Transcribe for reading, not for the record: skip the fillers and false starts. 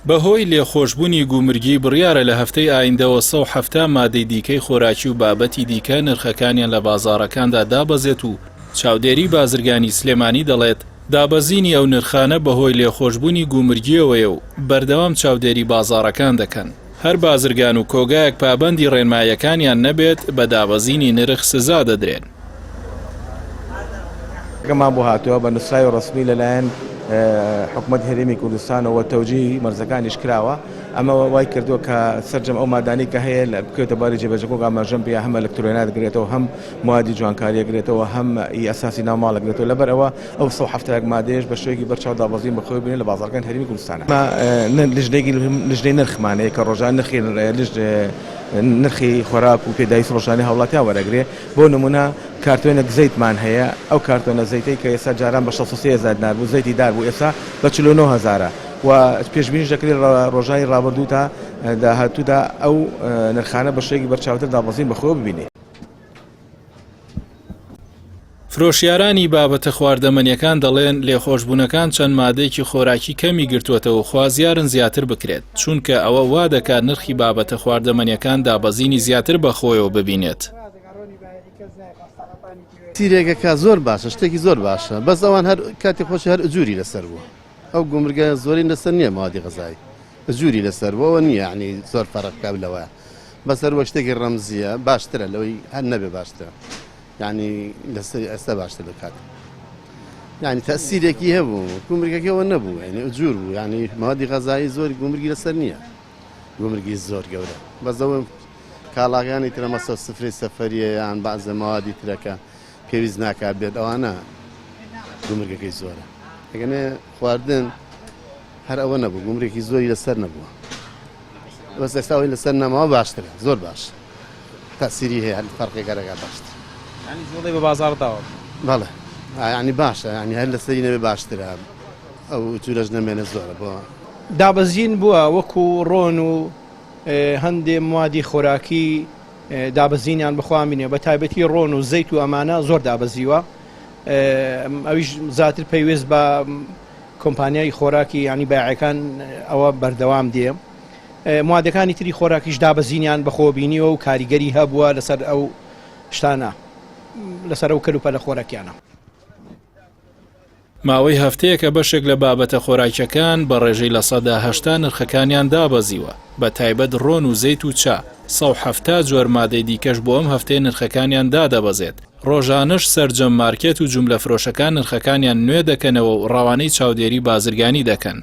بەهۆی لێخۆشبوونی گومرگی بڕیارە لە هەفتەی ئایندەوە 170 مادەی دیکەی خۆراکی و بابەتی دیکە نرخەکانیان لە بازاڕەکاندا دابەزێت و چاودێری بازرگانی سلێمانی دەڵێت، دابەزینی ئەو نرخانە بەهۆی لێخۆشبوونی گومرگییەوەیە و بەردەوام چاودێری بازاڕەکان دەکەن. هەر بازرگان و کۆگایەک پابەندی ڕێنماییەکانیان نەبێت بە دابەزینی نرخ سزا دەدرێن. مان بۆ هاتووە بە نووسراوی ڕەسمی لەلایەن حکومەتی هەرێمی کوردستانەوە تەوجیهی مەرزەکانیش کراوە، ئەمە وای کردووە کە سەرجەم ئەو مادانەی کە هەیە بکەوێتە بواری جێبەجێکردن، ئاماژەم پێ هەم ئەلکترۆنات دەگرێتەوە هەم موادی جوانکاری ئەگرێتەوە هەم ئی ئەساسی ناو ماڵ ئەگرێتەوە لەبەر ئەوە ئەو 171 مادەیەش بە شێوەیەکی بەرچاو دابەزین بە خۆی بینێ لە بازاڕەکانی هەرێمی کوردستانە. لیژنەیەکی لیژنەی نرخمان هەیە کە ڕۆژانە نرخی نرخی خۆراک و پێداویستی ڕۆژانەی هاوڵاتیان وەرەگرێ بۆ نمونە کارتۆنێک زەیتمان هەیە ئەو کارتۆنە زەیتەی کە ئێستا جاران بە 63 هەزار دینار بوو زەیتی دار بوو ئێستا بە 49 هەزارە و پێشبینیش دەکرێت ڕۆژانی ڕابردوو تا داهاتوودا ئەو نرخانە بە شێوەیەکی بەرچاوتر دابەزین بەخۆیەوە ببینێ. فرۆشیارانی بابەتە خواردەمەنیەکان دەڵێن لێخۆشبوونەکان چەند مادەیەکی خۆراکی کەمی گرتووەتەوە و خوازیارن زیاتر بکرێت، چونکە ئەوە وا دەکات نرخی بابەتە خواردەمەنیەکان دابەزینی زیاتر بەخۆیەوە ببینێت. تیرێکەکە زۆر باشە شتێکی زۆر باشە بەس ئەوان هەر کاتی خۆشی هەر ئجوری لەسەر بوو ئەو گومرگە زۆری لەسەر نییە مادی غەزایی ئجوری لەسەر بوو ئەوە نییە یعنی زۆر فەرق کە لەوە بەس هەر وەک شتێکی ڕەمزیە باشترە لەوەی هەر نەبێ باشترە یعنی لەسەر ئێستا باشتر دەکات یعنی تەسیرێکی هەبوو گومرگەکەەوە نەبوو یعنی ئجور بوو یعنی مادی غەزایی زۆر گومرگی لەسەر نییە گومرگی زۆر گەورە بەزەوە کاڵاکانی ترە مەسە سفری سەفەریە یان بەعزە مەوادی ترەکە پێویست ناکات بێت ئەوانە گومرگەکەی زۆرە ئەگەنێ خواردن هەر ئەوە نەبوو گومرێکی زۆری لەسەر نەبووە بەس ئێستا ئەوەی لەسەر نەماوە باشترە زۆر باش تەسیری هەیە هەر فەرقێک هەرەکە باشتر ینی جوڵەی بە بازاڕ داوە بەڵێ ینی باشە ینی هەر لەسەری نەبێ باشترە ئەو جورەش نەمێنێ زۆرە بۆ دابەزین بووە وەکو ڕۆن و هەندێ موادی خۆراکی دابەزینیان بەخۆیان بینیوە بە تایبەتی ڕۆن و زەیت و ئەمانە زۆر دابەزیوە ئەویش زیاتر پەیوەست بە کۆمپانیای خۆراکی یانی بایعەکان ئەوە بەردەوام دێ موادەکانی تری خۆراکیش دابەزینیان بەخۆ بینیوە و کاریگەری هەبووە لەسەر ئەو شتانە لەسەر ئەو کەلوپەلە خۆراکیانە. ماوەی هەفتەیەکە بەشێک لە بابەتە خۆراکیەکان بە ڕێژەی 80% نرخەکانیان دابەزیوە، بە تایبەت ڕۆن و زەیت و چا، 170 جۆر مادەی دیکەش بۆ ئەم هەفتەیە نرخەکانیان دادەبەزێت، ڕۆژانەش سەرجەم مارکێت و جوملە فرۆشەکان نرخەکانیان نوێ دەکەنەوە و ڕەوانەی چاودێری بازرگانی دەکەن.